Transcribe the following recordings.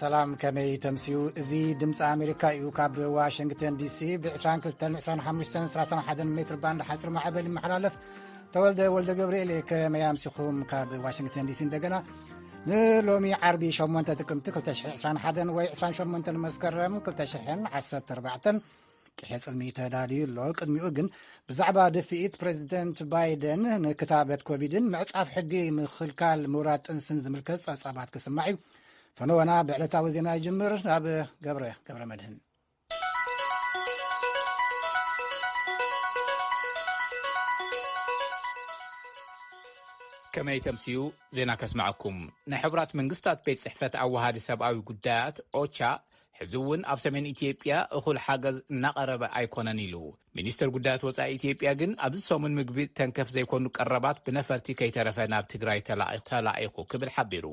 ሰላም፣ ከመይ ተምስዩ? እዚ ድምፂ ኣሜሪካ እዩ። ካብ ዋሽንግተን ዲሲ ብ22፣ 25፣ 31 ሜትር ባንድ ሓፂር ማዕበል ይመሓላለፍ። ተወልደ ወልደ ገብርኤል እየ። ከመይ ኣምሲኹም? ካብ ዋሽንግተን ዲሲ እንደገና ንሎሚ ዓርቢ ሸሞንተ ጥቅምቲ ክልተ ሽሕን ዕስራን ሓደን ወይ ዕስራን ሸሞንተን መስከረም ክልተ ሽሕን ዓሰርተ ኣርባዕተን ቅሐ ጽልሚ ተዳልዩ ኣሎ። ቅድሚኡ ግን ብዛዕባ ድፍኢት ፕሬዚደንት ባይደን ንክታበት ኮቪድን ምዕጻፍ ሕጊ ምኽልካል ምውራድ ጥንስን ዝምልከት ጸብጻባት ክስማዕ እዩ። ፈነወና ብዕለታዊ ዜና ይጅምር። ናብ ገብረ፣ ገብረ መድህን። ከመይ ተምስዩ? ዜና ከስማዓኩም። ናይ ሕቡራት መንግስታት ቤት ጽሕፈት ኣዋሃዲ ሰብኣዊ ጉዳያት ኦቻ፣ ሕዚ እውን ኣብ ሰሜን ኢትዮጵያ እኹል ሓገዝ እናቐረበ ኣይኮነን ኢሉ። ሚኒስተር ጉዳያት ወጻኢ ኢትዮጵያ ግን ኣብዚ ሰሙን ምግቢ ተንከፍ ዘይኮኑ ቀረባት ብነፈርቲ ከይተረፈ ናብ ትግራይ ተላኢ-፣ ተላኢኹ ክብል ሓቢሩ።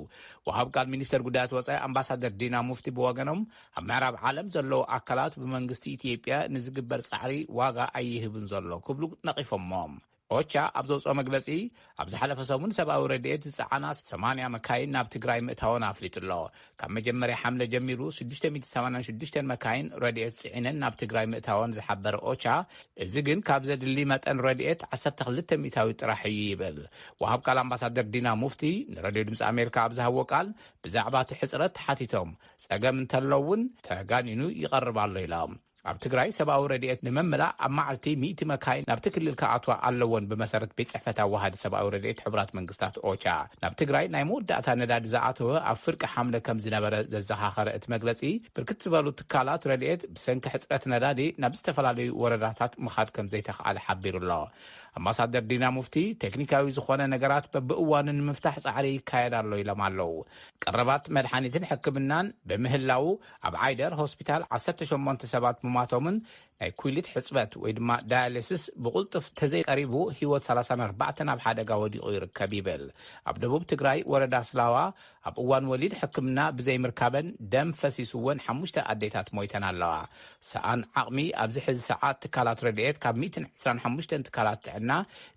ወሃብ ቃል ሚኒስተር ጉዳያት ወጻኢ ኣምባሳደር ዲና ሙፍቲ ብወገኖም፣ ኣብ ምዕራብ ዓለም ዘለዉ ኣካላት ብመንግስቲ ኢትዮጵያ ንዝግበር ጻዕሪ ዋጋ ኣይህብን ዘሎ ክብሉ ነቒፎሞ። ኦቻ ኣብ ዘውፅኦ መግለፂ፣ ኣብ ዝሓለፈ ሰሙን ሰብኣዊ ረድኤት ዝፀዓና ሰማንያ መካይን ናብ ትግራይ ምእታወን ኣፍሊጡ ኣሎ። ካብ መጀመርያ ሓምለ ጀሚሩ ሽዱሽተ ሚእቲ ሰማንያን ሽዱሽተን መካይን ረድኤት ፅዒነን ናብ ትግራይ ምእታወን ዝሓበረ ኦቻ፣ እዚ ግን ካብ ዘድሊ መጠን ረድኤት ዓሰርተ ክልተ ሚእታዊ ጥራሕ እዩ ይብል። ወሃብ ቃል ኣምባሳደር ዲና ሙፍቲ ንሬድዮ ድምፂ ኣሜሪካ ኣብ ዝሃብዎ ቃል፣ ብዛዕባ እቲ ሕፅረት ተሓቲቶም፣ ፀገም እንተሎ እውን ተጋኒኑ ይቐርብ ኣሎ ኢሎም። ኣብ ትግራይ ሰብኣዊ ረድኤት ንምምላእ ኣብ መዓልቲ ሚእቲ መካይን ናብቲ ክልል ክኣትዋ ኣለወን፣ ብመሰረት ቤት ጽሕፈት ኣዋሃዲ ሰብኣዊ ረድኤት ሕቡራት መንግስታት ኦቻ። ናብ ትግራይ ናይ መወዳእታ ነዳዲ ዝኣተወ ኣብ ፍርቂ ሓምለ ከም ዝነበረ ዘዘኻኸረ እቲ መግለጺ፣ ብርክት ዝበሉ ትካላት ረድኤት ብሰንኪ ሕጽረት ነዳዲ ናብ ዝተፈላለዩ ወረዳታት ምኻድ ከም ዘይተኽኣለ ሓቢሩ ኣሎ። ኣምባሳደር ዲና ሙፍቲ፣ ቴክኒካዊ ዝኾነ ነገራት በብእዋኑ ንምፍታሕ ጻዕሪ ይካየድ ኣሎ ኢሎም ኣለዉ። ቀረባት መድሓኒትን ሕክምናን ብምህላዉ፣ ኣብ ዓይደር ሆስፒታል ዓሰርተ ሸሞንተ ሰባት ምማቶምን ናይ ኩሊት ሕጽበት ወይ ድማ ዳያሊሲስ ብቕልጡፍ ተዘይቀሪቡ ህይወት ሰላሳን ኣርባዕተን ኣብ ሓደጋ ወዲቑ ይርከብ ይብል። ኣብ ደቡብ ትግራይ ወረዳ ስላዋ ኣብ እዋን ወሊድ ሕክምና ብዘይምርካበን ደም ፈሲስወን ሓሙሽተ ኣዴታት ሞይተን ኣለዋ። ሰኣን ዓቕሚ ኣብዚ ሕዚ ሰዓት ትካላት ረድኤት ካብ ሚእትን ዕስራን ሓሙሽተን ትካላት ጥዕና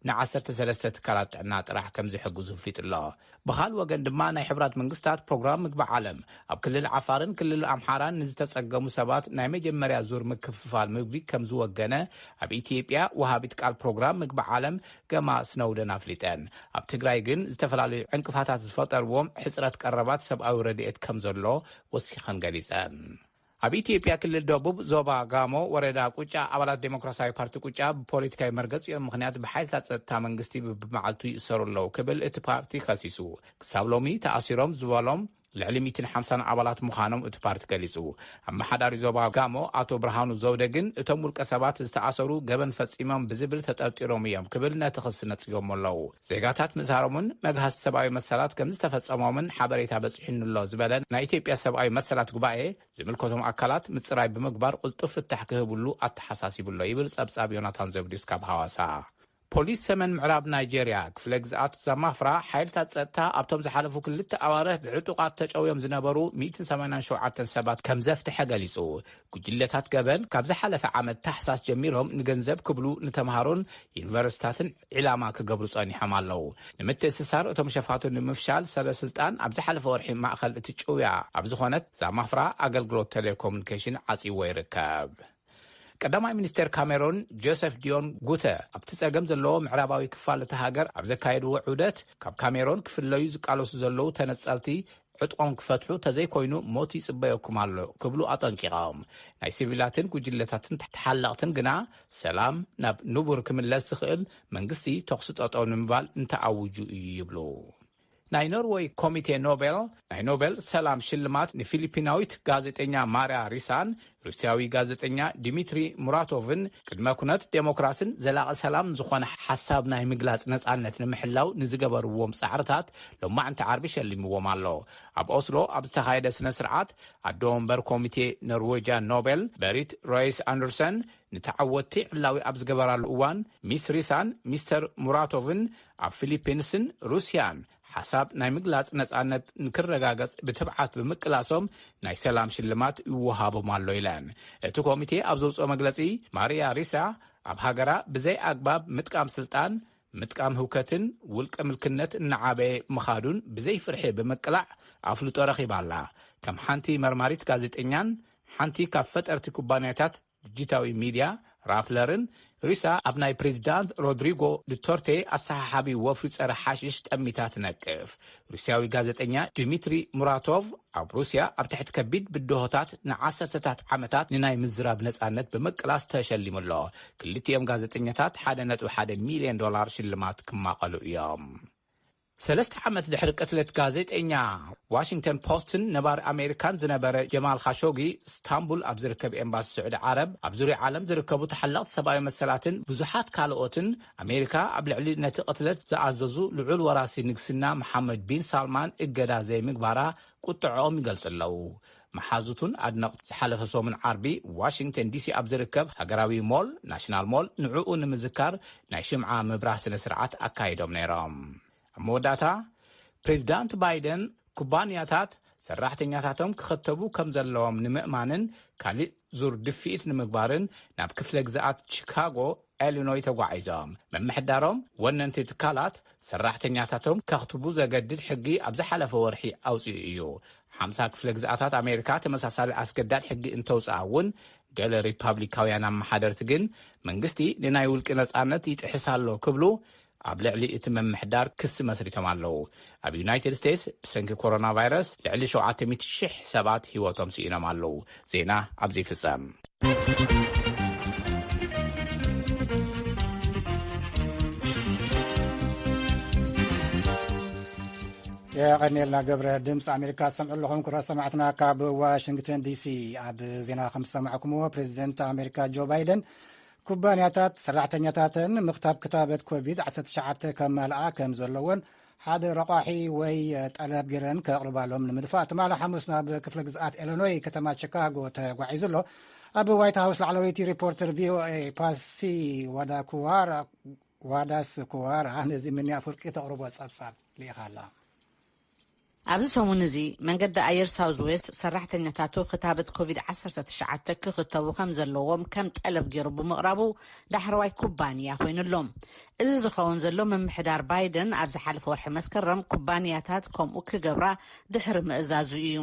ንዓሰርተ ሰለስተ ትካላት ጥዕና ጥራሕ ከም ዝሕግዙ ኣፍሊጡ ኣሎ። ብኻል ወገን ድማ ናይ ሕብራት መንግስታት ፕሮግራም ምግቢ ዓለም ኣብ ክልል ዓፋርን ክልል ኣምሓራን ንዝተጸገሙ ሰባት ናይ መጀመርያ ዙር ምክፍፋል ምግቢ ከም ዝወገነ ኣብ ኢትዮጵያ ወሃቢት ቃል ፕሮግራም ምግቢ ዓለም ገማ ስነውደን ኣፍሊጠን። ኣብ ትግራይ ግን ዝተፈላለዩ ዕንቅፋታት ዝፈጠርዎም ሕጽረት ቀረባት ሰብኣዊ ረድኤት ከም ዘሎ ወሲኸን ገሊጸን። ኣብ ኢትዮጵያ ክልል ደቡብ ዞባ ጋሞ ወረዳ ቁጫ ኣባላት ዴሞክራሲያዊ ፓርቲ ቁጫ ብፖለቲካዊ መርገጺኦም ምኽንያት ብሓይልታት ጸጥታ መንግስቲ ብመዓልቱ ይእሰሩ ኣለዉ ክብል እቲ ፓርቲ ከሲሱ። ክሳብ ሎሚ ተኣሲሮም ዝበሎም ልዕሊ ሚእትን ሓምሳን ኣባላት ምዃኖም እቲ ፓርቲ ገሊጹ። ኣመሓዳሪ ዞባ ጋሞ ኣቶ ብርሃኑ ዘውደ ግን እቶም ውልቀ ሰባት ዝተኣሰሩ ገበን ፈጺሞም ብዝብል ተጠርጢሮም እዮም ክብል ነቲ ክሲ ነጺጎሞ ኣለዉ። ዜጋታት ምእሳሮምን መግሃስቲ ሰብኣዊ መሰላት ከም ዝተፈጸሞምን ሓበሬታ በጺሑኒ ኣሎ ዝበለ ናይ ኢትዮጵያ ሰብኣዊ መሰላት ጉባኤ ዝምልከቶም ኣካላት ምጽራይ ብምግባር ቅልጡፍ ፍታሕ ክህብሉ ኣተሓሳሲቡ ኣሎ ይብል ጸብጻብ ዮናታን ዘብዲስ ካብ ሃዋሳ። ፖሊስ ሰሜን ምዕራብ ናይጄርያ ክፍለ ግዝኣት ዛማፍራ ሓይልታት ጸጥታ ኣብቶም ዝሓለፉ ክልተ ኣዋርሕ ብዕጡቓት ተጨውዮም ዝነበሩ ሚእትን ሰማንያን ሸውዓተን ሰባት ከም ዘፍትሐ ገሊጹ። ጉጅለታት ገበን ካብ ዝሓለፈ ዓመት ታሕሳስ ጀሚሮም ንገንዘብ ክብሉ ንተምሃሮን ዩኒቨርሲታትን ዒላማ ክገብሩ ጸኒሖም ኣለዉ። ንምትእስሳር እቶም ሸፋቱ ንምፍሻል ሰበ ስልጣን ኣብ ዝሓለፈ ወርሒ ማእከል እቲ ጭውያ ኣብ ዝኾነት ዛማፍራ ኣገልግሎት ቴሌኮሙኒኬሽን ዓጽይዎ ይርከብ። ቀዳማይ ሚኒስቴር ካሜሮን ጆሰፍ ዲዮን ጉተ ኣብቲ ጸገም ዘለዎ ምዕራባዊ ክፋል እቲ ሃገር ኣብ ዘካየድዎ ዑደት፣ ካብ ካሜሮን ክፍለዩ ዝቃለሱ ዘለዉ ተነጸልቲ ዕጥቆም ክፈትሑ፣ ተዘይኮይኑ ሞት ይጽበየኩም ኣሎ ክብሉ ኣጠንቂቖም። ናይ ሲቪላትን ጉጅለታትን ተሓለቕትን ግና ሰላም ናብ ንቡር ክምለስ ዝኽእል መንግስቲ ተኹሲ ጠጠው ንምባል እንተኣውጁ እዩ ይብሉ። ናይ ኖርወይ ኮሚቴ ኖቤል ናይ ኖቤል ሰላም ሽልማት ንፊሊፒናዊት ጋዜጠኛ ማርያ ሪሳን ሩስያዊ ጋዜጠኛ ዲሚትሪ ሙራቶቭን ቅድመ ኩነት ዴሞክራስን ዘላቒ ሰላም ዝኾነ ሓሳብ ናይ ምግላጽ ነጻነት ንምሕላው ንዝገበርዎም ጻዕርታት ሎማዕንቲ ዓርቢ ሸሊምዎም ኣሎ። ኣብ ኦስሎ ኣብ ዝተኻየደ ስነ ስርዓት፣ ኣዶ ወንበር ኮሚቴ ኖርዌጃን ኖቤል በሪት ሮይስ ኣንደርሰን ንተዓወትቲ ዕላዊ ኣብ ዝገበራሉ እዋን፣ ሚስ ሪሳን ሚስተር ሙራቶቭን ኣብ ፊሊፒንስን ሩስያን ሓሳብ ናይ ምግላጽ ነጻነት ንክረጋገጽ ብትብዓት ብምቅላሶም ናይ ሰላም ሽልማት ይወሃቦም ኣሎ ኢለን። እቲ ኮሚቴ ኣብ ዘውፅኦ መግለጺ፣ ማርያ ሪሳ ኣብ ሃገራ ብዘይ ኣግባብ ምጥቃም ስልጣን፣ ምጥቃም ህውከትን ውልቀ ምልክነት እናዓበየ ምኻዱን ብዘይ ፍርሒ ብምቅላዕ ኣፍልጦ ረኺባ ኣላ። ከም ሓንቲ መርማሪት ጋዜጠኛን ሓንቲ ካብ ፈጠርቲ ኩባንያታት ዲጂታዊ ሚድያ ራፕለርን፣ ሩስያ ኣብ ናይ ፕሬዚዳንት ሮድሪጎ ዱተርቴ ኣሰሓሓቢ ወፍሪ ጸረ ሓሽሽ ጠሚታ ትነቅፍ። ሩስያዊ ጋዜጠኛ ዲሚትሪ ሙራቶቭ ኣብ ሩስያ ኣብ ትሕቲ ከቢድ ብድሆታት ንዓሰርተታት ዓመታት ንናይ ምዝራብ ነጻነት ብምቅላስ ተሸሊሙ ኣሎ። ክልቲኦም ጋዜጠኛታት ሓደ ነጥቢ ሓደ ሚልዮን ዶላር ሽልማት ክማቐሉ እዮም። ሰለስተ ዓመት ድሕሪ ቅትለት ጋዜጠኛ ዋሽንግተን ፖስትን ነባሪ ኣሜሪካን ዝነበረ ጀማል ኻሾጊ፣ ስታንቡል ኣብ ዝርከብ ኤምባሲ ስዑዲ ዓረብ፣ ኣብ ዙርያ ዓለም ዝርከቡ ተሓለቕቲ ሰብኣዊ መሰላትን ብዙሓት ካልኦትን፣ ኣሜሪካ ኣብ ልዕሊ ነቲ ቅትለት ዝኣዘዙ ልዑል ወራሲ ንግስና መሓመድ ቢን ሳልማን እገዳ ዘይምግባራ ቁጥዐኦም ይገልጹ ኣለዉ። መሓዙቱን ኣድነቕቱ ዝሓለፈ ሰሙን ዓርቢ ዋሽንግተን ዲሲ ኣብ ዝርከብ ሃገራዊ ሞል፣ ናሽናል ሞል፣ ንዕኡ ንምዝካር ናይ ሽምዓ ምብራህ ስነ ስርዓት ኣካይዶም ነይሮም። ኣብ መወዳእታ፣ ፕሬዚዳንት ባይደን ኩባንያታት ሰራሕተኛታቶም ክኸተቡ ከም ዘለዎም ንምእማንን ካልእ ዙር ድፍኢት ንምግባርን ናብ ክፍለ ግዝኣት ቺካጎ፣ ኢሊኖይ ተጓዒዞም። ምምሕዳሮም ወነንቲ ትካላት ሰራሕተኛታቶም ከኽትቡ ዘገድድ ሕጊ ኣብ ዝሓለፈ ወርሒ ኣውፅኡ እዩ። ሓምሳ ክፍለ ግዝኣታት ኣሜሪካ ተመሳሳሊ ኣስገዳድ ሕጊ እንተውፅኣ እውን፣ ገለ ሪፓብሊካውያን ኣመሓደርቲ ግን መንግስቲ ንናይ ውልቂ ነፃነት ይጥሕስ ኣሎ ክብሉ ኣብ ልዕሊ እቲ ምምሕዳር ክሲ መስሪቶም ኣለዉ። ኣብ ዩናይትድ ስቴትስ ብሰንኪ ኮሮና ቫይረስ ልዕሊ ሸውዓተ ሚእቲ ሺሕ ሰባት ህይወቶም ስኢኖም ኣለዉ። ዜና ኣብዚ ይፍጸም። የቐኔልና ገብረ። ድምፂ ኣሜሪካ ዝሰምዑ ኣለኹም ክቡራት ሰማዕትና ካብ ዋሽንግተን ዲሲ። ኣብ ዜና ከም ዝሰማዕኩምዎ፣ ፕሬዚደንት ኣሜሪካ ጆ ባይደን ኩባንያታት ሰራሕተኛታተን ምኽታብ ክታበት ኮቪድ ዓሰርተ ትሽዓተ ከማልኣ ከም ዘለዎን ሓደ ረቋሒ ወይ ጠለብ ገይረን ከቕርባሎም ንምድፋእ ትማሊ ሓሙስ ናብ ክፍለ ግዝኣት ኢሊኖይ ከተማ ቺካጎ ተጓዒዙ ኣሎ። ኣብ ዋይት ሃውስ ላዕለወይቲ ሪፖርተር ቪኦኤ ፓሲ ዋዳኩዋራ ዋዳስ ኩዋራ ነዚ ምንያ ፍርቂ ተቕርቦ ጸብጻብ ልኢኻ ኣላ። ኣብዚ ሰሙን እዚ መንገዲ ኣየር ሳውዝ ዌስት ሰራሕተኛታቱ ክታበት ኮቪድ ዓሰርተ ትሽዓተ ክኽተቡ ከም ዘለዎም ከም ጠለብ ገይሩ ብምቕራቡ ዳሕረዋይ ኩባንያ ኮይኑሎም። እዚ ዝኸውን ዘሎ ምምሕዳር ባይደን ኣብ ዝሓለፈ ወርሒ መስከረም ኩባንያታት ከምኡ ክገብራ ድሕሪ ምእዛዙ እዩ።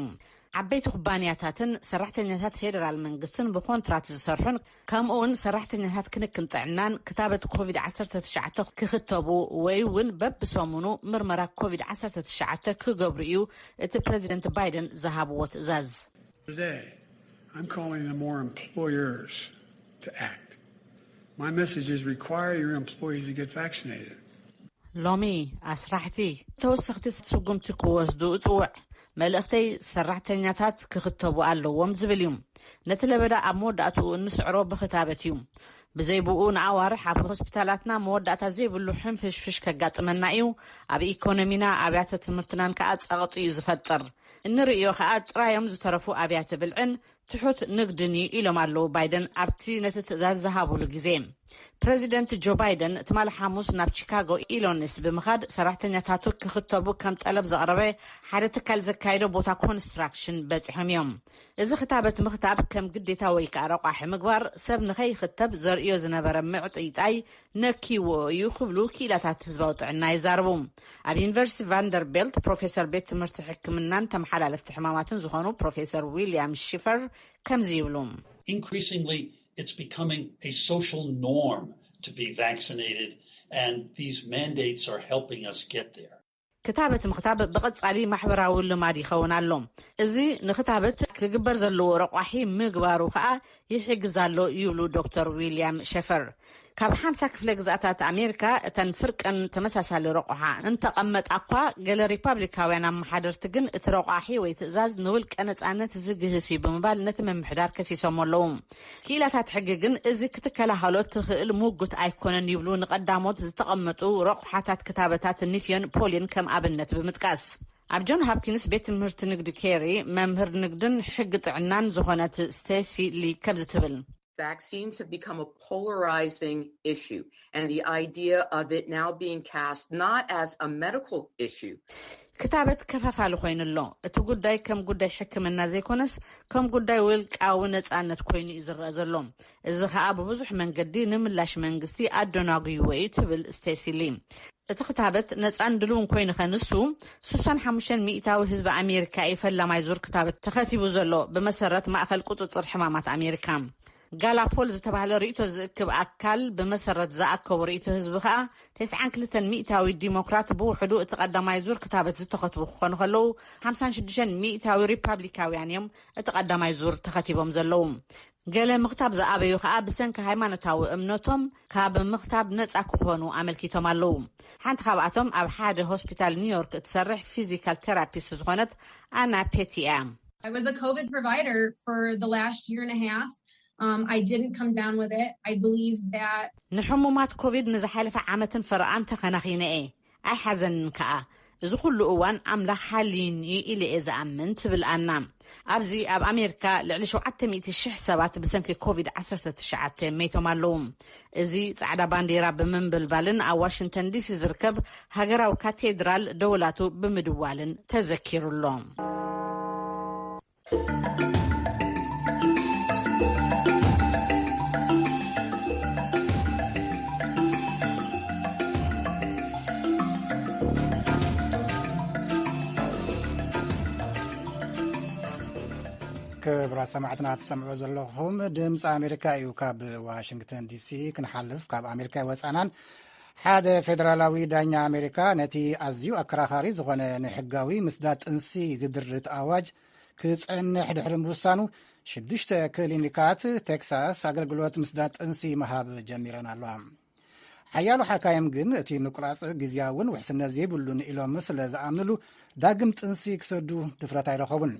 ዓበይቲ ኩባንያታትን ሰራሕተኛታት ፌደራል መንግስትን ብኮንትራት ዝሰርሑን ከምኡ እውን ሰራሕተኛታት ክንክን ጥዕናን ክታበት ኮቪድ ዓሰርተ ትሽዓተ ክኽተቡ ወይ እውን በብሰሙኑ ምርመራ ኮቪድ ዓሰርተ ትሽዓተ ክገብሩ እዩ እቲ ፕሬዚደንት ባይደን ዝሃብዎ ትእዛዝ። Today, I'm calling on more employers to act. My message is require your employees to get vaccinated. ሎሚ ኣስራሕቲ ተወሰኽቲ ስጉምቲ ክወስዱ እጽውዕ። መልእኽተይ ሰራሕተኛታት ክኽተቡ ኣለዎም ዝብል እዩ። ነቲ ለበዳ ኣብ መወዳእትኡ እንስዕሮ ብኽታበት እዩ። ብዘይብኡ ንኣዋርሕ ኣብ ሆስፒታላትና መወዳእታ ዘይብሉ ሕንፍሽፍሽ ከጋጥመና እዩ። ኣብ ኢኮኖሚና ኣብያተ ትምህርትናን ከኣ ጸቕጢ እዩ ዝፈጥር። እንርእዮ ከኣ ጥራዮም ዝተረፉ ኣብያተ ብልዕን ትሑት ንግድን እዩ ኢሎም ኣለዉ ባይደን ኣብቲ ነቲ ትእዛዝ ዝሃብሉ ግዜ። ፕረዚደንት ጆ ባይደን ትማሊ ሓሙስ ናብ ቺካጎ ኢሎኒስ ብምኻድ ሰራሕተኛታቱ ክኽተቡ ከም ጠለብ ዘቕረበ ሓደ ትካል ዘካየዶ ቦታ ኮንስትራክሽን በጺሖም እዮም። እዚ ክታበት ምኽታብ ከም ግዴታ ወይ ከኣ ረቋሒ ምግባር ሰብ ንኸይኽተብ ዘርእዮ ዝነበረ ምዕጥይጣይ ነኪዎ እዩ ክብሉ ክኢላታት ህዝባዊ ጥዕና ይዛረቡ። ኣብ ዩኒቨርሲቲ ቫንደርቤልት ፕሮፌሰር ቤት ትምህርቲ ሕክምናን ተመሓላለፍቲ ሕማማትን ዝኾኑ ፕሮፌሰር ዊልያም ሺፈር ከምዚ ይብሉ። Increasingly, it's becoming a social norm to be vaccinated, and these mandates are helping us get there. ክታበት ምኽታብ ብቐጻሊ ማሕበራዊ ልማድ ይኸውን ኣሎ። እዚ ንክታበት ክግበር ዘለዎ ረቋሒ ምግባሩ ከኣ ይሕግዝ ኣሎ ይብሉ ዶክተር ዊልያም ሸፈር። ካብ ሓምሳ ክፍለ ግዝኣታት ኣሜሪካ እተን ፍርቀን ተመሳሳሊ ረቑሓ እንተቐመጣ እኳ፣ ገለ ሪፓብሊካውያን ኣመሓደርቲ ግን እቲ ረቋሒ ወይ ትእዛዝ ንውልቀ ነጻነት ዝግህስ እዩ ብምባል ነቲ ምምሕዳር ከሲሶም ኣለዉ። ክኢላታት ሕጊ ግን እዚ ክትከላኸሎ ትኽእል ምጉት ኣይኮነን ይብሉ። ንቐዳሞት ዝተቐመጡ ረቑሓታት ክታበታት ኒፍዮን ፖሊዮን ከም ኣብነት ብምጥቃስ፣ ኣብ ጆን ሃፕኪንስ ቤት ትምህርቲ ንግዲ ኬሪ መምህር ንግድን ሕጊ ጥዕናን ዝኾነት ስቴሲ ሊ ከምዚ ትብል። Vaccines have become a polarizing issue, and the idea of it now being cast not as a medical issue. ክታበት ከፋፋሊ ኮይኑ ኣሎ። እቲ ጉዳይ ከም ጉዳይ ሕክምና ዘይኮነስ ከም ጉዳይ ውልቃዊ ነጻነት ኮይኑ እዩ ዝረኣ ዘሎ። እዚ ከኣ ብብዙሕ መንገዲ ንምላሽ መንግስቲ ኣደናጉይዎ እዩ ትብል ስቴሲ ሊ። እቲ ክታበት ነጻን ድልውን ኮይኑ ከንሱ፣ ሱሳን ሓሙሽተን ሚእታዊ ህዝቢ ኣሜሪካ እዩ ፈላማይ ዙር ክታበት ተኸቲቡ ዘሎ፣ ብመሰረት ማእኸል ቁጽጽር ሕማማት ኣሜሪካ። ጋላፖል ዝተባህለ ርእይቶ ዝእክብ ኣካል ብመሰረት ዝኣከቡ ርእይቶ ህዝቢ ከኣ፣ ተስዓን ክልተን ሚእታዊ ዲሞክራት ብውሕዱ እቲ ቀዳማይ ዙር ክታበት ዝተኸትቡ ክኾኑ ከለዉ፣ ሓምሳን ሽዱሽተን ሚእታዊ ሪፓብሊካውያን እዮም እቲ ቀዳማይ ዙር ተኸቲቦም ዘለዉ። ገለ ምኽታብ ዝኣበዩ ከኣ ብሰንኪ ሃይማኖታዊ እምነቶም ካብ ምኽታብ ነጻ ክኾኑ ኣመልኪቶም ኣለዉ። ሓንቲ ካብኣቶም ኣብ ሓደ ሆስፒታል ኒውዮርክ እትሰርሕ ፊዚካል ቴራፒስት ዝኾነት ኣና ፔቲ እያ። I was a COVID provider for the last year and a half. Um, I didn't come down with it. I believe that ንሕሙማት ኮቪድ ንዝሓለፈ ዓመትን ፈረቓን ተኸናኺነ እየ። ኣይሓዘንን ከኣ። እዚ ኩሉ እዋን ኣምላኽ ሓልዩኒ ኢለ እየ ዝኣምን ትብል ኣና። ኣብዚ ኣብ ኣሜሪካ ልዕሊ ሸውዓተ ሚእቲ ሽሕ ሰባት ብሰንኪ ኮቪድ ዓሰርተ ትሽዓተ መይቶም ኣለዉ። እዚ ጻዕዳ ባንዴራ ብምንብልባልን ኣብ ዋሽንግተን ዲሲ ዝርከብ ሃገራዊ ካቴድራል ደወላቱ ብምድዋልን ተዘኪሩ ኣሎ። ክብራት ሰማዕትና ትሰምዑ ዘለኹም ድምፂ ኣሜሪካ እዩ። ካብ ዋሽንግተን ዲሲ ክንሓልፍ፣ ካብ ኣሜሪካ ይወፃናን። ሓደ ፌደራላዊ ዳኛ ኣሜሪካ ነቲ ኣዝዩ ኣከራኻሪ ዝኾነ ንሕጋዊ ምስዳድ ጥንሲ ዝድርት ኣዋጅ ክጸንሕ ድሕሪ ምውሳኑ፣ ሽዱሽተ ክሊኒካት ቴክሳስ ኣገልግሎት ምስዳድ ጥንሲ ምሃብ ጀሚረን ኣለዋ። ሓያሎ ሓካይም ግን እቲ ምቁራጽ ግዝያውን ውሕስነት ዘይብሉን ኢሎም ስለ ዝኣምንሉ፣ ዳግም ጥንሲ ክሰዱ ድፍረት ኣይረኸቡን።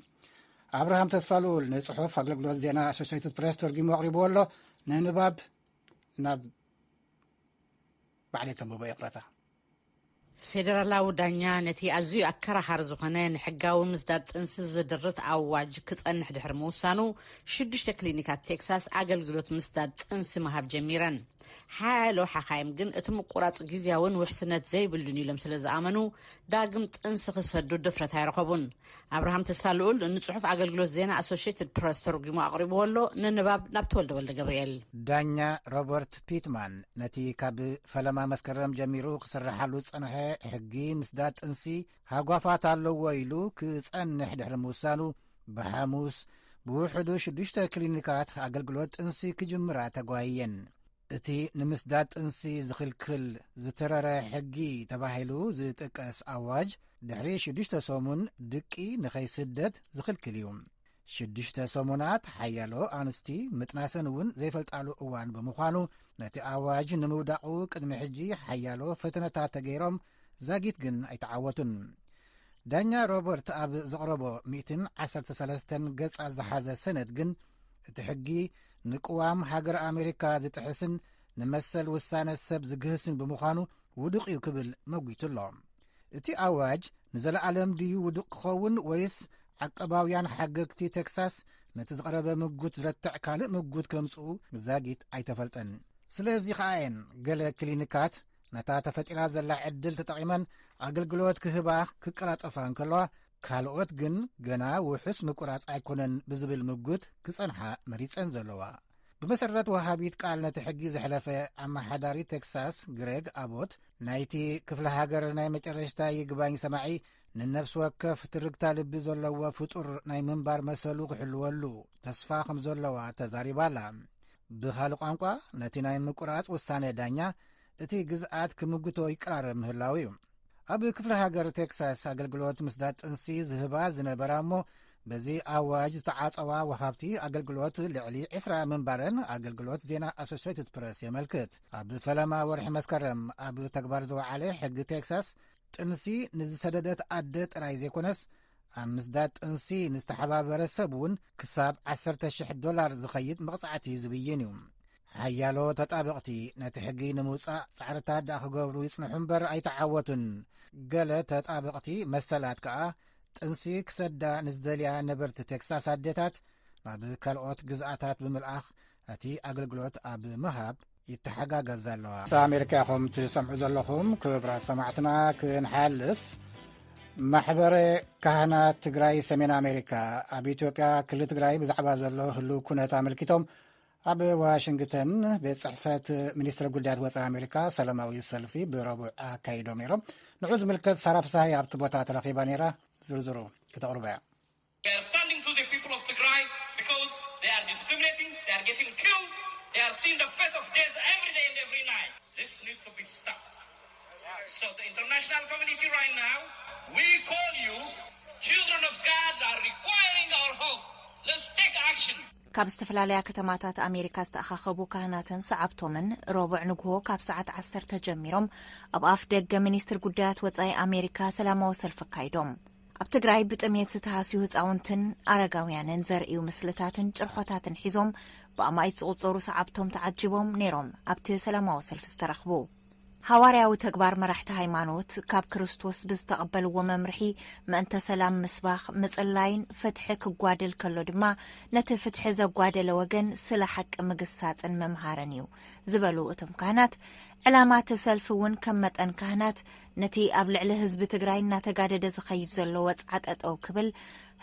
ኣብርሃም ተስፋልኡል ንጽሑፍ ኣገልግሎት ዜና ኣሶሴይትድ ፕሬስ ተርጊሙ ኣቕሪብዎ ኣሎ። ንንባብ ናብ ባዕለይ ከንብቦ፣ ይቕረታ። ፌደራላዊ ዳኛ ነቲ ኣዝዩ ኣከራኻሪ ዝኾነ ንሕጋዊ ምስዳድ ጥንሲ ዝድርት ኣዋጅ ክጸንሕ ድሕሪ ምውሳኑ፣ ሽዱሽተ ክሊኒካት ቴክሳስ ኣገልግሎት ምስዳድ ጥንሲ ምሃብ ጀሚረን። ሓያሎ ሓኻይም ግን እቲ ምቁራጽ ግዝያውን ውሕስነት ዘይብሉን ኢሎም ስለ ዝኣመኑ፣ ዳግም ጥንሲ ክሰዱ ድፍረት ኣይረኸቡን። ኣብርሃም ተስፋልኡል ንጽሑፍ ኣገልግሎት ዜና ኣሶሽየትድ ፕረስ ተርጒሙ ኣቕሪብዎ ኣሎ። ንንባብ ናብ ተወልደ ወልደ ገብርኤል። ዳኛ ሮበርት ፒትማን ነቲ ካብ ፈለማ መስከረም ጀሚሩ ክስርሓሉ ዝጸንሐ ሕጊ ምስዳድ ጥንሲ ሃጓፋት ኣለዎ ኢሉ ክጸንሕ ድሕሪ ምውሳኑ፣ ብሓሙስ ብውሕዱ ሽዱሽተ ክሊኒካት ኣገልግሎት ጥንሲ ክጅምራ ተጓይየን። እቲ ንምስዳድ ጥንሲ ዝኽልክል ዝተረረ ሕጊ ተባሂሉ ዝጥቀስ ኣዋጅ፣ ድሕሪ ሽዱሽተ ሰሙን ድቂ ንኸይስደድ ዝኽልክል እዩ። ሽዱሽተ ሰሙናት ሓያሎ ኣንስቲ ምጥናሰን እውን ዘይፈልጣሉ እዋን ብምዃኑ፣ ነቲ ኣዋጅ ንምውዳቑ ቅድሚ ሕጂ ሓያሎ ፈተነታት ተገይሮም፣ ዛጊት ግን ኣይተዓወቱን። ዳኛ ሮበርት ኣብ ዘቕረቦ ሚእትን ዓሰርተ ሰለስተን ገጻት ዝሓዘ ሰነድ ግን፣ እቲ ሕጊ ንቅዋም ሃገር ኣሜሪካ ዝጥሕስን ንመሰል ውሳነ ሰብ ዝግህስን ብምዃኑ ውዱቕ እዩ ክብል መጒቱ ኣሎ። እቲ ኣዋጅ ንዘለኣለም ድዩ ውዱቕ ክኸውን ወይስ ዓቀባውያን ሓገግቲ ቴክሳስ ነቲ ዝቐረበ ምጉት ዝረትዕ ካልእ ምጉት ከምጽኡ ዛጊት ኣይተፈልጠን። ስለዚ ከኣ እየን ገለ ክሊኒካት ነታ ተፈጢራ ዘላ ዕድል ተጠቒመን ኣገልግሎት ክህባ ክቀላጠፋ እንከለዋ፣ ካልኦት ግን ገና ውሑስ ምቁራጽ ኣይኮነን ብዝብል ምጉት ክጸንሓ መሪጸን ዘለዋ። ብመሰረት ወሃቢት ቃል ነቲ ሕጊ ዘሕለፈ ኣመሓዳሪ ቴክሳስ ግሬግ ኣቦት፣ ናይቲ ክፍለ ሃገር ናይ መጨረሽታ ይግባኝ ሰማዒ ንነፍሲ ወከፍ ትርግታ ልቢ ዘለዎ ፍጡር ናይ ምንባር መሰሉ ክሕልወሉ ተስፋ ከም ዘለዋ ተዛሪባ ኣላ። ብኻልእ ቋንቋ፣ ነቲ ናይ ምቁራጽ ውሳነ ዳኛ እቲ ግዝኣት ክምጉቶ ይቀራረብ ምህላው እዩ። ኣብ ክፍለ ሃገር ቴክሳስ ኣገልግሎት ምስዳድ ጥንሲ ዝህባ ዝነበራ እሞ በዚ ኣዋጅ ዝተዓጸዋ ወሃብቲ ኣገልግሎት ልዕሊ ዕስራ ምንባረን ኣገልግሎት ዜና ኣሶሴትድ ፕረስ የመልክት። ኣብ ፈለማ ወርሒ መስከረም ኣብ ተግባር ዝወዓለ ሕጊ ቴክሳስ፣ ጥንሲ ንዝሰደደት ኣደ ጥራይ ዘይኮነስ፣ ኣብ ምስዳድ ጥንሲ ንዝተሓባበረ ሰብ እውን ክሳብ ዓሰርተ ሽሕ ዶላር ዝኸይድ መቕጻዕቲ ዝብይን እዩ። ሓያሎ ተጣበቕቲ ነቲ ሕጊ ንምውጻእ ጻዕርታት ደኣ ክገብሩ ይጽንሑ እምበር ኣይተዓወቱን። ገለ ተጣበቕቲ መሰላት ከኣ፣ ጥንሲ ክሰዳ ንዝደልያ ነበርቲ ቴክሳስ ኣዴታት ናብ ካልኦት ግዝኣታት ብምልኣኽ ነቲ ኣገልግሎት ኣብ ምሃብ ይተሓጋገዛ ኣለዋ። ኣሜሪካ ኢኹም ትሰምዑ ዘለኹም። ክቡራት ሰማዕትና፣ ክንሓልፍ ማሕበረ ካህናት ትግራይ ሰሜን ኣሜሪካ ኣብ ኢትዮጵያ ክልል ትግራይ ብዛዕባ ዘሎ ህልው ኩነት ኣመልኪቶም ኣብ ዋሽንግተን ቤት ጽሕፈት ሚኒስትሪ ጉዳያት ወጻኢ ኣሜሪካ ሰላማዊ ሰልፊ ብረቡዕ ኣካይዶም ነይሮም። ንዑ ዝምልከት ሳራ ፍስሃይ ኣብቲ ቦታ ተረኺባ ነይራ። ዝርዝሩ ክተቕርቦ እያ። They are standing to the people of Tigray because they are discriminating, they are getting killed, they are seeing the face of death every day and every night. This need to be stopped. So the international community right now, we call you, children of God are requiring our help. Let's take action. ካብ ዝተፈላለያ ከተማታት ኣሜሪካ ዝተኣኻኸቡ ካህናትን ሰዓብቶምን ረቡዕ ንግሆ ካብ ሰዓት ዓሰርተ ጀሚሮም ኣብ ኣፍ ደገ ሚኒስትሪ ጉዳያት ወጻኢ ኣሜሪካ ሰላማዊ ሰልፊ ኣካይዶም። ኣብ ትግራይ ብጥሜት ዝተሃስዩ ህፃውንትን ኣረጋውያንን ዘርእዩ ምስልታትን ጭርሖታትን ሒዞም ብኣማኢት ዝቑጸሩ ሰዓብቶም ተዓጂቦም ነይሮም ኣብቲ ሰላማዊ ሰልፊ ዝተረኽቡ። ሃዋርያዊ ተግባር መራሕቲ ሃይማኖት ካብ ክርስቶስ ብዝተቐበልዎ መምርሒ ምእንተ ሰላም ምስባኽ፣ ምጽላይን ፍትሒ ክጓደል ከሎ ድማ ነቲ ፍትሒ ዘጓደለ ወገን ስለ ሓቂ ምግሳጽን ምምሃርን እዩ ዝበሉ እቶም ካህናት፣ ዕላማ እቲ ሰልፊ እውን ከም መጠን ካህናት ነቲ ኣብ ልዕሊ ህዝቢ ትግራይ እናተጋደደ ዝኸይድ ዘሎ ወጽዓ ጠጠው ክብል፣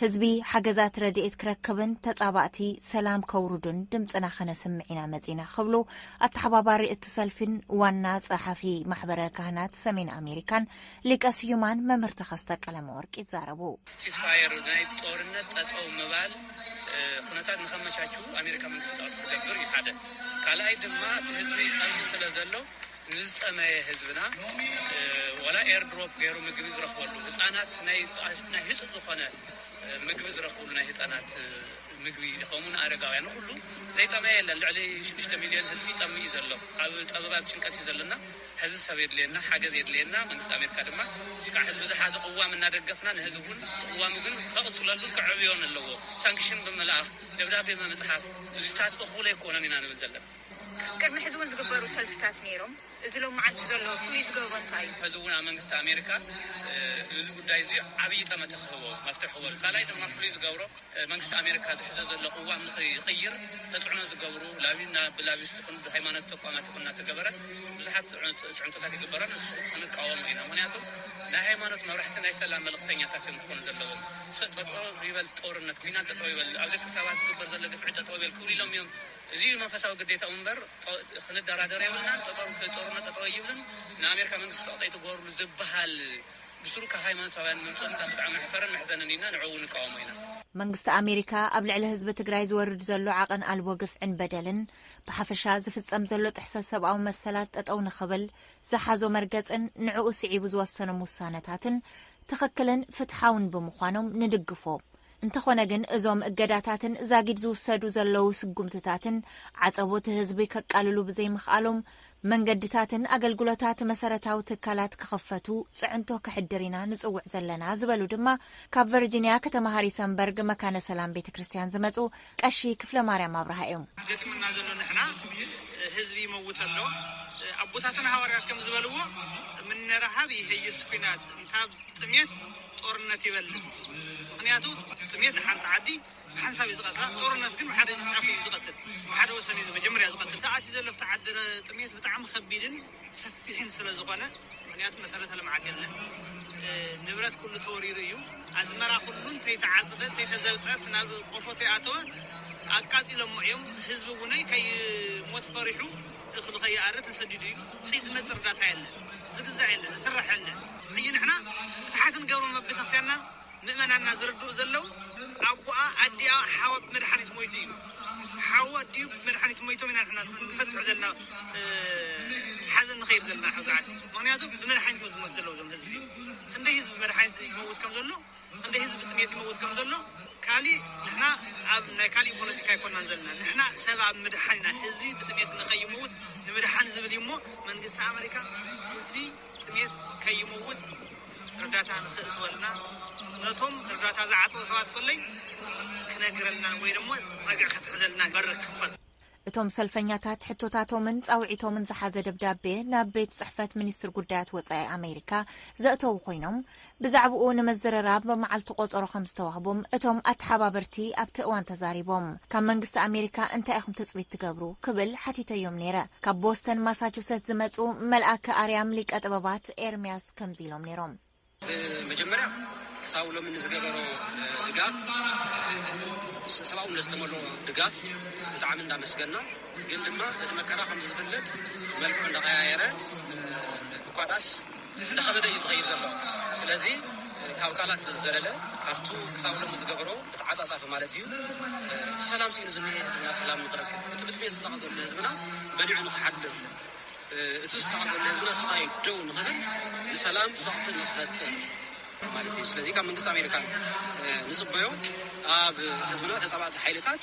ህዝቢ ሓገዛት ረድኤት ክረክብን ተጻባእቲ ሰላም ከውርዱን ድምጽና ከነስምዕ ኢና መጺና ክብሉ ኣተሓባባሪ እቲ ሰልፊን ዋና ጸሓፊ ማሕበረ ካህናት ሰሜን ኣሜሪካን ሊቀ ስዩማን መምህር ተኸስተ ቀለመወርቅ ይዛረቡ። ሲስፋየር ናይ ጦርነት ጠጠው ምባል፣ እ፣ ኩነታት ንኸመቻችው ኣሜሪካ መንግስቲ ጸቕጢ ክገብር እዩ ሓደ። ካልኣይ ድማ እቲ ህዝቢ ጸልኢ ስለ ዘሎ ንዝጠመየ ህዝብና፣ እ፣ ዋላ ኤርድሮፕ ገይሩ ምግቢ ዝረኽበሉ፣ ህጻናት ናይ፣ ናይ ህጹጽ ዝኾነ፣ እ፣ ምግቢ ዝረኽብሉ ናይ ህጻናት፣ እ፣ ምግቢ ይኸውን ኣረጋውያን፣ ንኹሉ ዘይጠመየ የለን። ልዕሊ ሽዱሽተ ሚልዮን ህዝቢ ይጠምእ እዩ ዘሎ። ኣብ ጸበባ፣ ኣብ ጭንቀት እዩ ዘለና። ሕዚ ሰብ የድልየና፣ ሓገዝ የድልየና። መንግስቲ ኣሜሪካ ድማ እስካዕ ሕዚ ብዙሓት ቅዋም እናደገፍና፣ ንህዝቢ እውን ቅዋሙ ግን ከቕፅለሉን ከዕብዮን ኣለዎ። ሳንክሽን ብምልኣኽ፣ ደብዳቤ ብምፅሓፍ፣ እዚታት እኹል ኣይኮነን ኢና ንብል ዘለና። ቅድሚ ሕዚ እውን ዝግበሩ ሰልፍታት ነይሮም። እዚ ሎማዓንቲ ዘሎ ፍሉይ ዝገብሮ እንታይ እዩ? ሕዚ እውን ኣብ መንግስቲ ኣሜሪካ፣ እ፣ እዚ ጉዳይ እዚ ዓብዪ ጠመተ ክህቦ፣ መፍትሒ ክህቦ። ካልኣይ ድማ ፍሉይ ዝገብሮ፣ መንግስቲ ኣሜሪካ ዝሕዞ ዘሎ ቅዋም ንኽይቕይር ተፅዕኖ ዝገብሩ፣ ላቢ-፣ ናብ ላቢስት ይኹን ብሃይማኖት ተቋማት ይኹን እናተገበረ ብዙሓት ፅዕንቶ-፣ ፅዕንቶታት ይግበረ። ንሱ ክንቃወሞ ኢና። ምኽንያቱ ናይ ሃይማኖት መብራህቲ ናይ ሰላም መልእኽተኛታት እዮም ክኾኑ ዘለዎም። ሰብ ጠጠው ይበል፣ ጦርነት፣ ኩናት ጠጠው ይበል፣ ኣብ ደቂ ሰባት ዝግበር ዘሎ ግፍዒ ጠጠው ይበል ክብሉ ኢሎም እዮም። እዚ መንፈሳዊ ግዴታ እምበር፣ ጦ-፣ ክንደራደር የብልናን። ጠጠው፣ ጦርነት ጠጠው ኣይብልን። ንኣሜሪካ መንግስቲ ጸቕጢ ኣይትግበርሉ ዝበሃል ብስሩ ካብ ሃይማኖታውያን ምምፅኡ ብጣዕሚ መሕፈርን መሕዘንን ኢና፣ ንዕኡ እውን ንቃወሞ ኢና። መንግስቲ ኣሜሪካ ኣብ ልዕሊ ህዝቢ ትግራይ ዝወርድ ዘሎ ዓቐን ኣልቦ ግፍዕን በደልን፣ ብሓፈሻ ዝፍጸም ዘሎ ጥሕሰት ሰብኣዊ መሰላት ጠጠው ንኽብል ዝሓዞ መርገጽን ንዕኡ ስዒቡ ዝወሰኖም ውሳነታትን ትኽክልን ፍትሓውን ብምዃኖም ንድግፎ። እንተኾነ ግን እዞም እገዳታትን ዛጊድ ዝውሰዱ ዘለዉ ስጉምትታትን ዓጸቦቲ ህዝቢ ከቃልሉ ብዘይምኽኣሎም መንገድታትን ኣገልግሎታት መሰረታዊ ትካላት ክኽፈቱ ጽዕንቶ ክሕድር ኢና ንጽውዕ ዘለና ዝበሉ ድማ ካብ ቨርጂንያ ከተማ ሃሪሰንበርግ መካነ ሰላም ቤተ ክርስቲያን ዝመጹ ቀሺ ክፍለ ማርያም ኣብርሃ እዮም። ገጢሙና ዘሎ ንሕና ህዝቢ ይመውት ኣሎ። ኣቦታትና ሃዋርያት ከም ዝበልዎ ምነ ረሃብ ይሄይስ ኲናት፣ እንታብ ጥሜት ጦርነት ይበልጽ። ምኽንያቱ ጥሜት ንሓንቲ ዓዲ ብሓንሳብ እዩ ዝቐትላ፣ ጦርነት ግን ብሓደ ጫፍ እዩ ዝቐትል፣ ብሓደ ወሰን እዩ መጀመርያ ዝቐትል። ተኣትዩ ዘሎ ኣብቲ ዓዲ ጥሜት ብጣዕሚ ከቢድን ሰፊሕን ስለ ዝኾነ፣ ምኽንያቱ መሰረተ ልምዓት የለን። እ፣ ንብረት ኩሉ ተወሪሩ እዩ። ኣዝመራ ኩሉ እንተይተዓፅደ፣ እንተይተዘብጠ፣ ናብ ቆፎ እንተይኣተወ፣ ኣቃፂሎሞ እዮም። ህዝቢ እውን ከይሞት ፈሪሑ እኽሉ ከይኣረ ተሰዲዱ እዩ። ሕዚ ዝመፅእ እርዳታ የለን፣ ዝግዛእ የለን፣ ዝስራሕ የለን። ሕጂ ንሕና ፍትሓት ንገብሮ ኣብ ቤተክርስትያንና ምእመናንና ዝርድኡ ዘለዉ፣ ኣቦኣ ኣዲኣ ሓዋ ብመድሓኒት ሞይቱ እዩ። ሓዉ ኣዲኡ ብመድሓኒት ሞይቶም ኢና ንሕና ንፈትሕ ዘለና፣ እ፣ ሓዘን ንኸይድ ዘለና ኣብዚ ዓዲ። ምኽንያቱ ብመድሓኒት እዮም ዝሞት ዘለዉ እዞም ህዝቢ። ክንደይ ህዝቢ ብመድሓኒት ይመውት ከም ዘሎ፣ ክንደይ ህዝቢ ብጥሜት ይመውት ከም ዘሎ፣ ካሊእ ንሕና ኣብ ናይ ካሊእ ፖለቲካ ኣይኮናን ዘለና። ንሕና ሰብ ኣብ ምድሓን ኢና። ህዝቢ ብጥሜት ንኸይመውት ንምድሓን ዝብል እዩ እሞ መንግስቲ ኣመሪካ ህዝቢ ጥሜት ከይመውት እርዳታ ንኽእትወልና፣ ነቶም እርዳታ ዝዓጥቑ ሰባት ከለይ ክነግረልና ወይ ደሞ ጸግዒ ክትሕዘልና በር ክኽፈት። እቶም ሰልፈኛታት ሕቶታቶምን ጻውዒቶምን ዝሓዘ ደብዳቤ ናብ ቤት ጽሕፈት ሚኒስትር ጉዳያት ወጻኢ ኣሜሪካ ዘእተዉ ኮይኖም፣ ብዛዕባኡ ንምዝርራብ መዓልቲ ቆጸሮ ከም ዝተዋህቦም እቶም ኣተሓባበርቲ ኣብቲ እዋን ተዛሪቦም። ካብ መንግስቲ ኣሜሪካ እንታይ ኢኹም ትጽቢት ትገብሩ ክብል ሓቲተዮም ነይረ። ካብ ቦስተን ማሳቹሰት ዝመጹ መልኣከ ኣርያም ሊቀ ጥበባት ኤርምያስ ከምዚ ኢሎም ነይሮም። መጀመርያ ክሳብ ሎሚ ንዝገበሮ ድጋፍ፣ ሰብኣውነት ዝተመልኦ ድጋፍ ብጣዕሚ እንዳመስገና፣ ግን ድማ እቲ መከራ ከም ዝፍለጥ መልክዑ እንዳቀያየረ፣ እኳ ዳስ እንዳኸበደ እዩ ዝኸይድ ዘሎ። ስለዚ ካብ ቃላት ብዝዘለለ ካብቱ ክሳብ ሎሚ ዝገበሮ ብተዓጻጻፊ ማለት እዩ፣ እቲ ሰላም ስኢኑ ዝኒሀ ህዝብና ሰላም ንክረክብ፣ እቲ ብጥሜት ዝሳቐ ዘሎ ህዝብና በሊዑ ንክሓድር፣ እቲ ዝሳቐ ዘሎ ህዝብና ስቓይ ደው ንክብል፣ ንሰላም ሰቕቲ ንክፈጥር ማለት እዩ። ስለዚ ካብ መንግስቲ ኣሜሪካ ንፅበዮ፣ ኣብ ህዝብና ተፃባእቲ ሓይልታት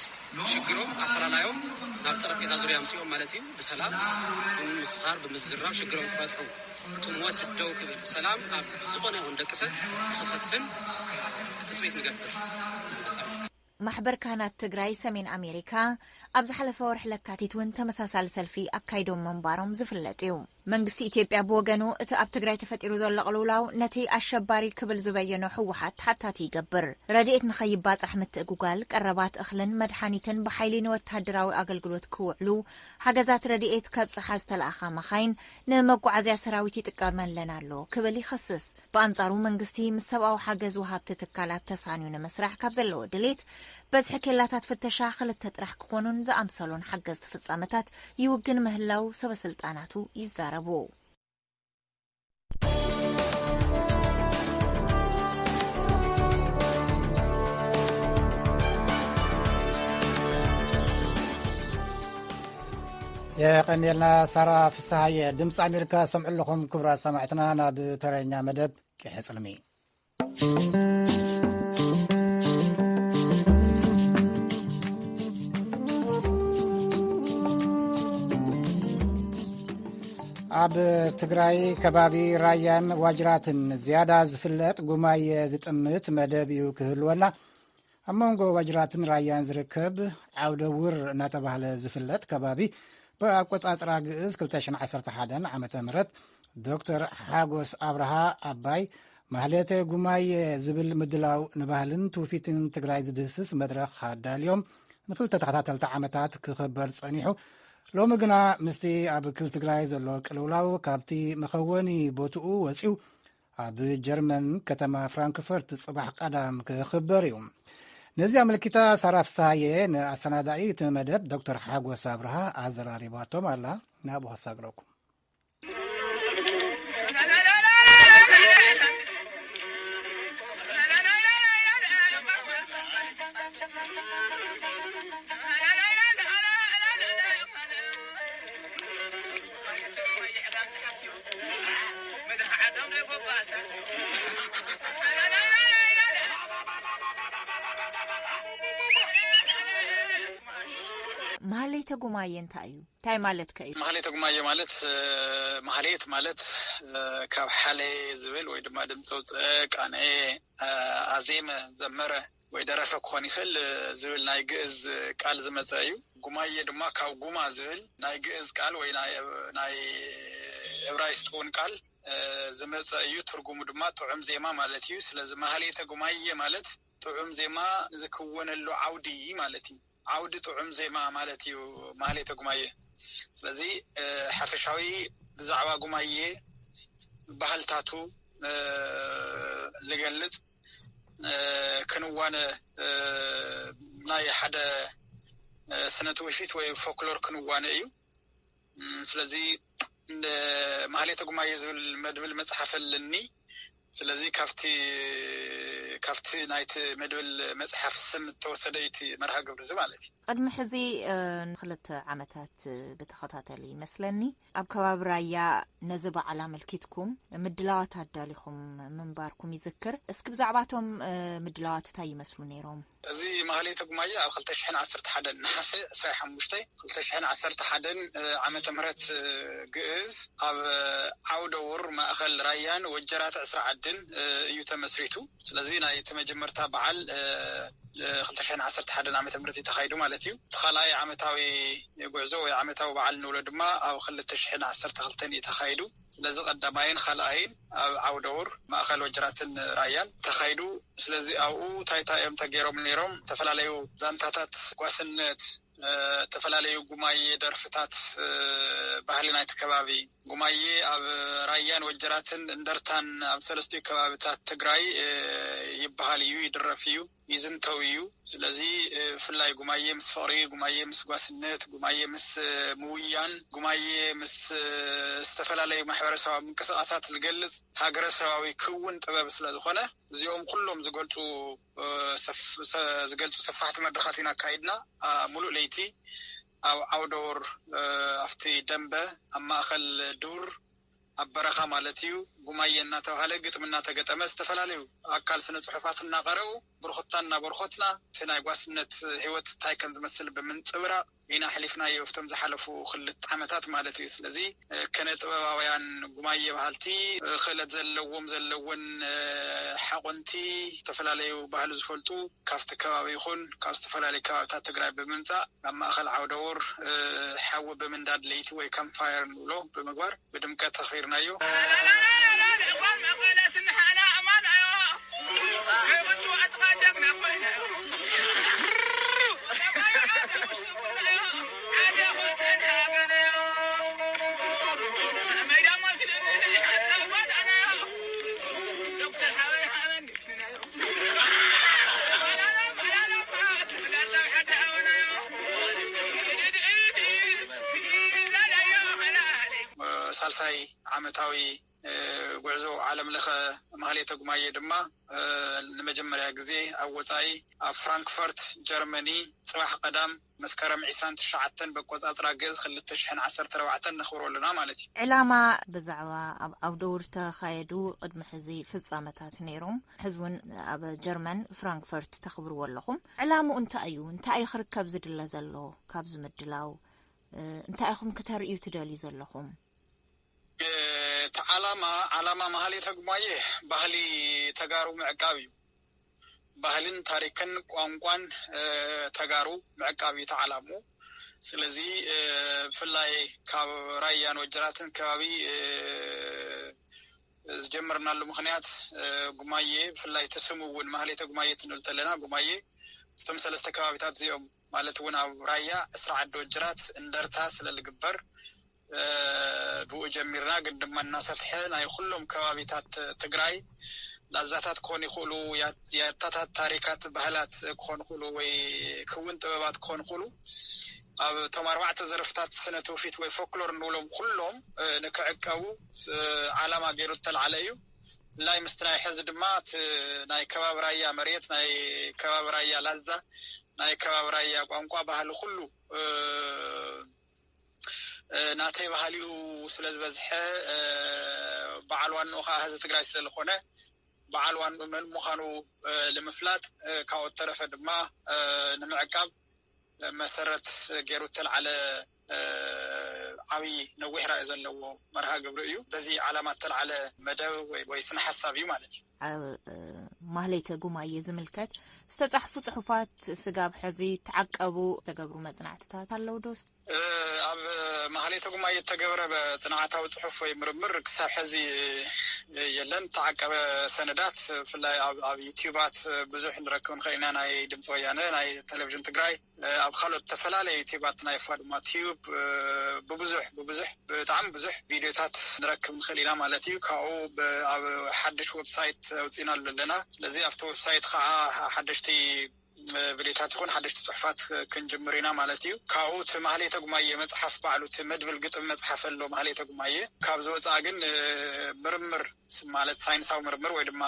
ሽግሮም ኣፈላላዮም ናብ ጠረጴዛ ዙርያ ኣምፅኦም ማለት እዩ። ብሰላም ብምምኽኻር ብምዝራብ ሽግሮም ክፈትሑ፣ ጥምወት ደው ክብል፣ ሰላም ኣብ ዝኾነ ይኹን ደቂ ሰብ ክሰፍን ትፅቢት ንገብር። ማሕበር ካህናት ትግራይ ሰሜን ኣሜሪካ ኣብ ዝሓለፈ ወርሒ ለካቲት እውን ተመሳሳሊ ሰልፊ ኣካይዶም ምንባሮም ዝፍለጥ እዩ። መንግስቲ ኢትዮጵያ ብወገኑ እቲ ኣብ ትግራይ ተፈጢሩ ዘሎ ቅልውላው ነቲ ኣሸባሪ ክብል ዝበየኖ ህወሓት ተሓታቲ ይገብር። ረድኤት ንኸይባጻሕ ምትእጉጋል፣ ቀረባት እኽልን መድሓኒትን ብሓይሊ ንወተሃደራዊ ኣገልግሎት ክውዕሉ፣ ሓገዛት ረድኤት ከብጽሓ ዝተለኣኻ መኻይን ንመጓዓዝያ ሰራዊት ይጥቀመለን ኣሎ ክብል ይኸስስ። ብኣንጻሩ መንግስቲ ምስ ሰብኣዊ ሓገዝ ወሃብቲ ትካላት ተሳንዩ ንምስራሕ ካብ ዘለዎ ድሌት በዝሒ ኬላታት ፍተሻ ክልተ ጥራሕ ክኾኑን ዝኣምሰሉን ሓገዝቲ ፍጻመታት ይውግን ምህላው ሰበስልጣናቱ ይዛረቡ። የቐንየልና ሳራ ፍስሃየ። ድምፂ ኣሜሪካ ዝሰምዑ ኣለኹም ክቡራት ሰማዕትና። ናብ ተረኛ መደብ ቅሐ ፅልሚ። ኣብ ትግራይ ከባቢ ራያን ዋጅራትን ዝያዳ ዝፍለጥ ጉማየ ዝጥምት መደብ እዩ ክህልወና። ኣብ መንጎ ዋጅራትን ራያን ዝርከብ ዓውደ ውር እናተባህለ ዝፍለጥ ከባቢ ብኣቆጻጽራ ግእዝ ክልተ ሽሕን ዓሰርተ ሓደን ዓመተ ምህረት ዶክተር ሓጎስ ኣብርሃ ኣባይ ማህሌተ ጉማየ ዝብል ምድላው ንባህልን ትውፊትን ትግራይ ዝድህስስ መድረኽ ኣዳልዮም ንክልተ ተኸታተልቲ ዓመታት ክኽበር ጸኒሑ። ሎሚ ግና ምስቲ ኣብ ክልል ትግራይ ዘሎ ቅልውላው ካብቲ መኸወኒ ቦትኡ ወጺኡ ኣብ ጀርመን ከተማ ፍራንክፈርት ጽባሕ ቀዳም ክኽበር እዩ። ነዚ ኣመልኪታ ሳራ ፍስሃየ ንኣሰናዳኢ እቲ መደብ ዶክተር ሓጎስ ኣብርሃ ኣዘራሪባቶም ኣላ። ናብኡ ከሳግረኩም። ማህሌተ ጉማየ እንታይ እዩ? እንታይ ማለት ከ እዩ? ማህሌተ ጉማየ ማለት ማህሌት ማለት ካብ ሓለየ ዝብል ወይ ድማ ድምፂ ውፅአ ቃንኤ ኣዜመ ዘመረ ወይ ደረፈ ክኾን ይኽእል ዝብል ናይ ግእዝ ቃል ዝመፀ እዩ። ጉማየ ድማ ካብ ጉማ ዝብል ናይ ግእዝ ቃል ወይ ናይ ዕብራይስጥ እውን ቃል ዝመፀ እዩ። ትርጉሙ ድማ ጥዑም ዜማ ማለት እዩ። ስለዚ ማህሌተ ጉማየ ማለት ጥዑም ዜማ ዝክወነሉ ዓውዲ ማለት እዩ። ዓውዲ ጥዑም ዜማ ማለት እዩ ማህሌተ ጉማየ። ስለዚ ሓፈሻዊ ብዛዕባ ጉማየ ባህልታቱ ዝገልፅ ክንዋነ ናይ ሓደ ስነ ትውፊት ወይ ፎክሎር ክንዋነ እዩ። ስለዚ ማህሌተ ጉማየ ዝብል መድብል መፅሓፍ ኣለኒ። ስለዚ ካብቲ ካብቲ ናይቲ መድብል መፅሓፍ ስም እተወሰደ እዩ እቲ መርሃ ግብሪ እዚ ማለት እዩ። ቅድሚ ሕዚ ንክልተ ዓመታት ብተኸታተሊ ይመስለኒ ኣብ ከባቢ ራያ ነዚ በዓል ኣመልኪትኩም ምድላዋት ኣዳሊኹም ምንባርኩም ይዝክር። እስኪ ብዛዕባቶም ምድላዋት እንታይ ይመስሉ ነይሮም? እዚ ማህሌተ ጉማየ ኣብ ክልተ ሽሕን ዓሰርተ ሓደን ነሓሰ ዕስራ ሓሙሽተ ክልተ ሽሕን ዓሰርተ ሓደን ዓመተ ምህረት ግእዝ ኣብ ዓውደ ውር ማእኸል ራያን ወጀራት ዕስራ ዓድን እዩ ተመስሪቱ። ስለዚ ናይ እቲ መጀመርታ በዓል ክልተ ሽሕን ዓሰርተ ሓደን ዓመተ ምህረት እዩ ተኻይዱ ማለት እዩ። እቲ ካልኣይ ዓመታዊ ጉዕዞ ወይ ዓመታዊ በዓል ንብሎ ድማ ኣብ ክልተ ሽሕን ዓሰርተ ክልተን እዩ ተኻይዱ። ስለዚ ቀዳማይን ካልኣይን ኣብ ዓውደ ውር ማእኸል ወጀራትን ራያን ተኻይዱ። ስለዚ ኣብኡ እንታይ እንታይ እዮም ተገይሮም ነይሮም? ዝተፈላለዩ ዛንታታት ጓስነት፣ ዝተፈላለዩ ጉማየ ደርፍታት፣ ባህሊ ናይቲ ከባቢ ጉማየ ኣብ ራያን ወጀራትን እንደርታን ኣብ ሰለስቲኡ ከባብታት ትግራይ ይበሃል እዩ፣ ይድረፍ እዩ፣ ይዝንተው እዩ። ስለዚ ብፍላይ ጉማየ ምስ ፍቕሪ፣ ጉማየ ምስ ጓስነት፣ ጉማየ ምስ ምውያን፣ ጉማየ ምስ ዝተፈላለዩ ማሕበረሰባዊ ምንቅስቃሳት ዝገልፅ ሃገረሰባዊ ክውን ጥበብ ስለዝኾነ፣ እዚኦም ኩሎም ዝገልፁ ዝገልፁ ሰፋሕቲ መድረኻት ኢና ኣካይድና። ሙሉእ ለይቲ ኣብ ዓውደውር ኣብቲ ደንበ ኣብ ማእኸል ዱር ኣብ በረኻ ማለት እዩ፣ ጉማየ እናተባህለ ግጥሚ እናተገጠመ፣ ዝተፈላለዩ ኣካል ስነ ፅሑፋት እናቐረቡ፣ ብርኹታ እናበርኾትና፣ እቲ ናይ ጓስነት ህይወት እንታይ ከም ዝመስል ብምንፅብራቕ ኢና ኣሕሊፍናዮ፣ ኣብቶም ዝሓለፉ ክልተ ዓመታት ማለት እዩ። ስለዚ ከነ ጥበባውያን ጉማየ በሃልቲ፣ ክእለት ዘለዎም ዘለውን ሓቆንቲ፣ ዝተፈላለዩ ባህሊ ዝፈልጡ፣ ካብቲ ከባቢ ይኹን ካብ ዝተፈላለዩ ከባብታት ትግራይ ብምምፃእ፣ ናብ ማእኸል ዓውደውር ሓዊ ብምንዳድ ለይቲ ወይ ካምፕ ፋየር ንብሎ ብምግባር ብድምቀት ኣኽቢርናዮ። ሳልሳይ ዓመታዊ ጉዕዞ ዓለም ለኸ ማህሌተ ጉማየ ድማ ንመጀመርያ ግዜ ኣብ ወፃኢ ኣብ ፍራንክፈርት ጀርመኒ ፅባሕ ቀዳም መስከረም ዕስራን ትሽዓተን በቆፃፅራ ግእዝ ክልተ ሽሕን ዓሰርተ ኣርባዕተን ነኽብሮ ኣለና ማለት እዩ። ዕላማ ብዛዕባ ኣብ ዓውደ ውር ዝተኻየዱ ቅድሚ ሕዚ ፍጻመታት ነይሮም። ሕዚ እውን ኣብ ጀርመን ፍራንክፈርት ተኽብርዎ ኣለኹም። ዕላምኡ እንታይ እዩ? እንታይ እዩ ክርከብ ዝድለ ዘሎ ካብዚ ምድላው? እንታይ ኢኹም ክተርእዩ ትደልዩ ዘለኹም? እቲ ዓላማ፣ ዓላማ ማህሌተ ጉማየ ባህሊ ተጋሩ ምዕቃብ እዩ። ባህልን ታሪክን ቋንቋን ተጋሩ ምዕቃብ እዩ እቲ ዓላምኡ። ስለዚ ብፍላይ ካብ ራያን ወጀራትን ከባቢ ዝጀመርናሉ ምኽንያት፣ ጉማየ ብፍላይ እቲ ስሙ እውን ማህሌተ ጉማየ ትንብል ተለና፣ ጉማየ እቶም ሰለስተ ከባቢታት እዚኦም ማለት እውን ኣብ ራያ ዕስራ ዓዲ ወጀራት እንደርታ ስለ ዝግበር፣ ብኡ ጀሚርና፣ ግን ድማ እናሰፍሐ ናይ ኩሎም ከባቢታት ትግራይ ላዛታት ክኾኑ ይኽእሉ፣ ያታታት ታሪካት ባህላት ክኾኑ ይኽእሉ ወይ ክውን ጥበባት ክኾኑ ይኽእሉ፣ ኣብ እቶም ኣርባዕተ ዘርፍታት ስነ ትውፊት ወይ ፎክሎር ንብሎም ኩሎም ንክዕቀቡ ዓላማ ገይሩ ዝተልዓለ እዩ። ብፍላይ ምስቲ ናይ ሕዚ ድማ እቲ ናይ ከባቢ ራያ መሬት፣ ናይ ከባቢ ራያ ላዛ፣ ናይ ከባቢ ራያ ቋንቋ፣ ባህሊ ኩሉ ናተይ ባህሊኡ ስለ ዝበዝሐ፣ በዓል ዋንኡ ከዓ ህዝቢ ትግራይ ስለ ዝኾነ፣ በዓል ዋንኡ መን ምዃኑ ንምፍላጥ፣ ካብኡ ተረፈ ድማ ንምዕቃብ መሰረት ገይሩ እተልዓለ ዓብዪ ነዊሕ ራእይ ዘለዎ መርሃ ግብሪ እዩ። በዚ ዓላማ እተልዓለ መደብ ወይ ስነ ሓሳብ እዩ ማለት እዩ። ኣብ ማህሌተ ጉማየ ዝምልከት ዝተፃሕፉ ፅሑፋት ስጋብ ሕዚ ተዓቀቡ ተገብሩ መፅናዕትታት ኣለዉ ዶ? ኣብ ማህሌተ ጉማየ እተገብረ ፅንዓታዊ ፅሑፍ ወይ ምርምር ክሳብ ሕዚ የለን። ተዓቀበ ሰነዳት ብፍላይ ኣብ ዩትዩባት ብዙሕ ንረክብ ንኽእል ኢና። ናይ ድምፂ ወያነ፣ ናይ ቴሌቪዥን ትግራይ፣ ኣብ ካልኦት ዝተፈላለዩ ዩትዩባት ናይ ፋዱማ ቲዩብ ብብዙሕ ብብዙሕ ብጣዕሚ ብዙሕ ቪድዮታት ንረክብ ንኽእል ኢና ማለት እዩ። ካብኡ ኣብ ሓድሽ ዌብሳይት ኣውፂእናሉ ኣለና። ስለዚ ኣብቲ ዌብሳይት ከዓ ሓደሽቲ ቪድዮታት ይኹን ሓደሽቲ ፅሑፋት ክንጅምር ኢና ማለት እዩ። ካብኡ እቲ ማህሌተ ጉማየ መፅሓፍ ባዕሉ እቲ መድብል ግጥሚ መፅሓፍ ኣሎ ማህሌተ ጉማየ ካብ ዝወፅኣ ግን ምርምር ማለት ሳይንሳዊ ምርምር ወይ ድማ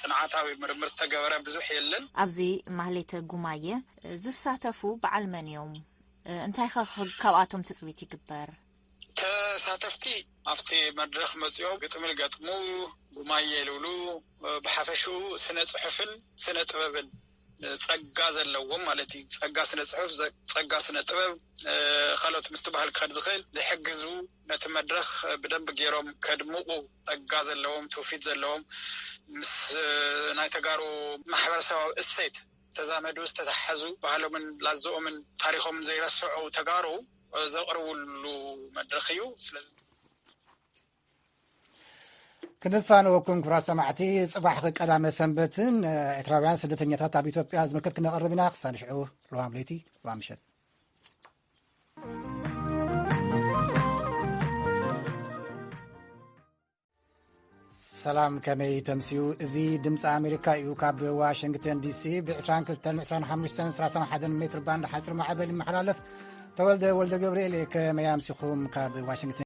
ፅንዓታዊ ምርምር ዝተገበረ ብዙሕ የለን። ኣብዚ ማህሌተ ጉማየ ዝሳተፉ በዓል መን እዮም? እንታይ ከ ካብኣቶም ትፅቢት ይግበር? ተሳተፍቲ ኣብቲ መድረኽ መፂኦም ግጥሚ ልገጥሙ፣ ጉማየ ልብሉ፣ ብሓፈሽኡ ስነ ፅሑፍን ስነ ጥበብን ፀጋ ዘለዎም ማለት እዩ። ፀጋ ስነ ፅሑፍ፣ ፀጋ ስነ ጥበብ፣ ካልኦት ምስቲ ባህል ክኸድ ዝኽእል ዝሕግዙ፣ ነቲ መድረኽ ብደንብ ገይሮም ከድምቑ ፀጋ ዘለዎም፣ ትውፊት ዘለዎም፣ ምስ ናይ ተጋሩ ማሕበረሰባዊ እሴት ተዛመዱ ዝተተሓዙ ባህሎምን ላዝኦምን ታሪኾምን ዘይረስዑ ተጋሩ ዘቕርብሉ መድረኽ እዩ። ስለዚ ክንፋነወኩም ክቡራት ሰማዕቲ፣ ጽባሕ ቀዳመ ሰንበትን ኤርትራውያን ስደተኛታት ኣብ ኢትዮጵያ ዝምልከት ክነቕርብ ኢና። ክሳብ ንሽዑ ለዋም ለይቲ ለዋም ምሸት። ሰላም፣ ከመይ ተምስዩ? እዚ ድምፂ ኣሜሪካ እዩ። ካብ ዋሽንግተን ዲሲ ብ22፣ 25፣ 31 ሜትር ባንድ ሓፂር ማዕበል ይመሓላለፍ። ተወልደ ወልደ ገብርኤል፣ ከመይ ኣምሲኹም? ካብ ዋሽንግተን